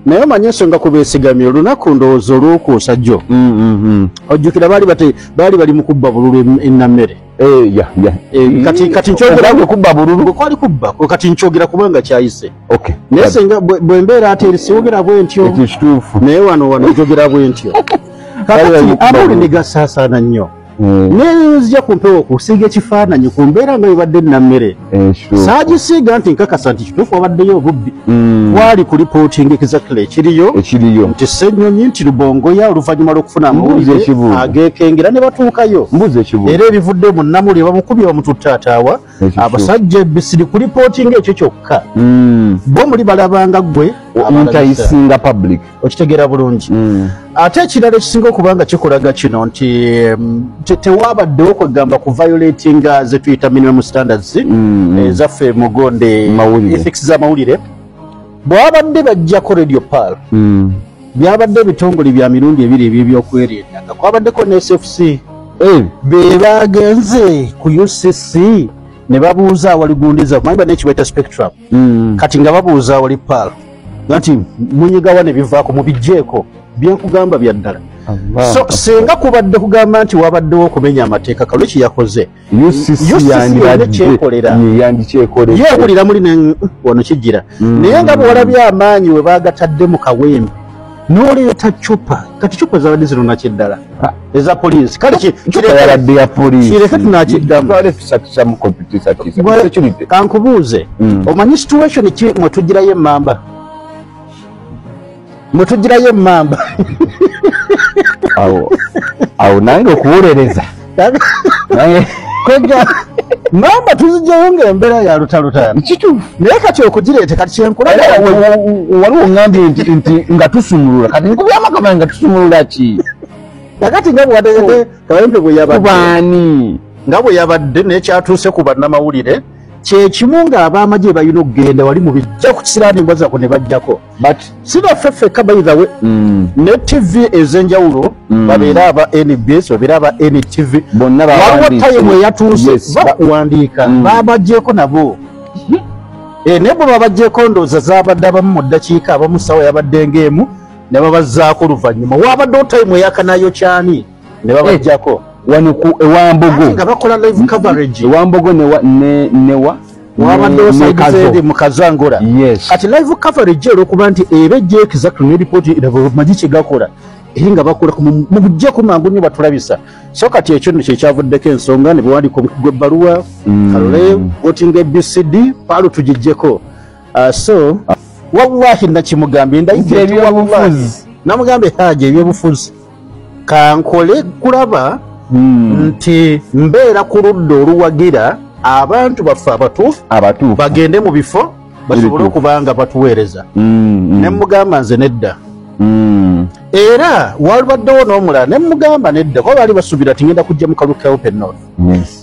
Naye omanye ensonga ku beesigamye olunaku ndowooza olwokuusa jjo. Ojjukira baali bali mu kubba bululu ennammere. Kati nkyogera kubba bululu kwali kubba, kati nkyogera kubanga kyayise. Naye singa bwe mbeera ate eri siwogera bwe ntyo. Naye wano njogera bwe ntyo. Kakati amawulire gasaasaana nnyo. Nenzija ku mpewo okusiiga ekifaananyi ku mbeera nga ebadde nammere. Saagisiiga nti nkakasa nti kituufu wabaddeyo obubbi. Kwali ku reporting exactly ekiriyo nti Ssenyonyi nti Lubongoya oluvannyuma lw'okufuna amawulire ageekengera ne batuukayo. Era ebivudde mu nnamuli bamukubye bamututte ataawa. Abasajja ebisiri ku reporting ekyo kyokka. Bo muli balabanga ggwe entayisinga public. Okitegeera bulungi. Ate ekirala ekisinga okuba nga kikolaga kino nti tewabaddewo kwegamba ku violating ze tuyita minimum standards ezaffe mugonde ethics z'amawulire. Bwabadde bajjako Radio Pearl, byabadde ebitongole bya mirundi ebiri eby'ebyokwerinda nga kwabaddeko ne SFC. Be bagenze ku UCC ne babuuza awali gundiza, manyi banne ekibayita Spectrum. Kati nga babuuza awali Pearl nti munyigawa ne bivaako mubijjeeko byenkugamba bya ddala. So singa kubadde kugamba nti wabaddewo okumenya amateeka Kalule kye yakoze UCC yandikyekolera yeekulira muli wano kijjira. Naye nga bw'olabye amaanyi we baagatadde mu kawempe n'oleeta cupa, kati cupa zabadde zino nakiddala eza poliisi. Kale yabadde ya poliisi kireke tunakiddamu. Kankubuuze, omanyi situation ki mwe tugirayo emmamba? Mwe tugirayo emmamba. Awo nange okuwolereza. Kwega mamba tuzijjayo ng'embeera ya lutalutano. Kituufu. Naye kati okugireeta kati kyenkola waliwo ngambye nti nga tusumulula, kati nkubya amakama nga tusumulula ki? Kakati nga bw'ategedde Kawempe bwe yabadde. Kubaani? Nga bwe yabadde naye kyatuuse ku bannamawulire kyekimu ng'ab'amagye balina okugenda wali mu bijja ku kisiraani embwa zaako ne bajjako. But si baffe ffekka by the way, ne TV ez'enjawulo babeera aba NBS, babeera aba NTV, bonna waliwo time eyatuuse bakuwandiika babaggyeko nabo. Naye bwe babaggyeko ndowooza zaabadde abamu mu ddakiika, abamu ssaawa yabadde ng'emu ne babazzaako oluvannyuma. Wabaddewo time eyakanayo kyani ne babaggyako. Wano ku Ewambogo nga bakola live coverage. Ewambogo newa wabaddewo side mu Kazangola. Kati live coverage olw'okuba nti eba ejja exactly ne report magi kye gakola era nga bakola mubuggyeko mangu nnyo batulabisa. So kati ekyo nno kye kyavuddeko ensonga ne bawandiika omukugu gw'ebbaluwa Kalule voting ABCD Pearl tugiggyeko. So wallahi nakimugambye ndayidde ebyobufuzi, namugambye Haji ebyobufuzi kankole kulaba nti mbeera ku ludda oluwagira abantu baffe abatuufu bagende mu bifo basobole okuba nga batuweereza. Ne mugamba nze nedda. Era walibaddewo n'omulala ne mugamba nedda kuba baali basuubira nti ngenda kujja mu kalulu ka Open North.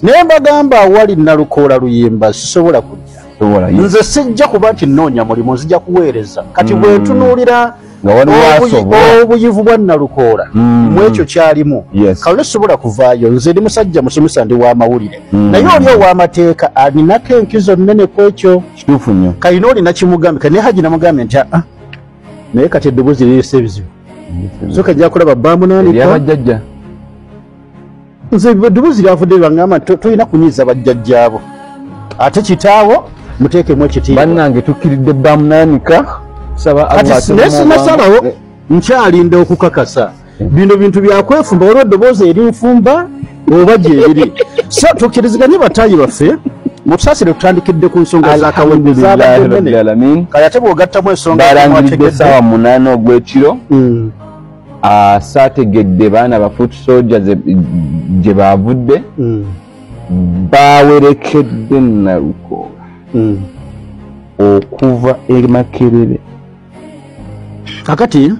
Naye mbagamba awali Nalukoola Luyimba sisobola kujja. Nze sijja kuba nti nnoonya mulimu, nzija kuweereza. Kati bwe ntunuulira obuyivu bwa Nalukoola mu ekyo kyalimu, Kalule sisobola kuvaayo. Nze ndi musajja musomesa, ndi w'amawulire, naye oli ow'amateeka alinako enkizo nnene ku ekyo. Kituufu nnyo. Kalina oli nakimugambye, kati ne Haji namugambye nti aa, naye kati eddoboozi lireese ebizibu. So kajja kulaba baamunaanika. Eryabajjajja. Nze eddoboozi lyavudde bangamba nti tolina kunyiiza bajjajjaabo, ate kitaawo muteekemu ekitiibwa. Bannange tukkiridde baamunaanika. Kati naye sinasalawo, nkyalinda okukakasa. Bino bintu byakwefumba, waliwo eddoboozi erinfumba oba gyeriri. So tukkiriziganye bataayi baffe, mutusaasire tutandikidde ku nsonga za Kawempe zaabadde nnene. Kale ate bw'ogattamu ensonga balangiridde essaawa 8 ogw'ekiro. Saategedde baana ba foot soldiers gye baavudde, bawerekedde Nalukoola okuva e Makerere. Kakati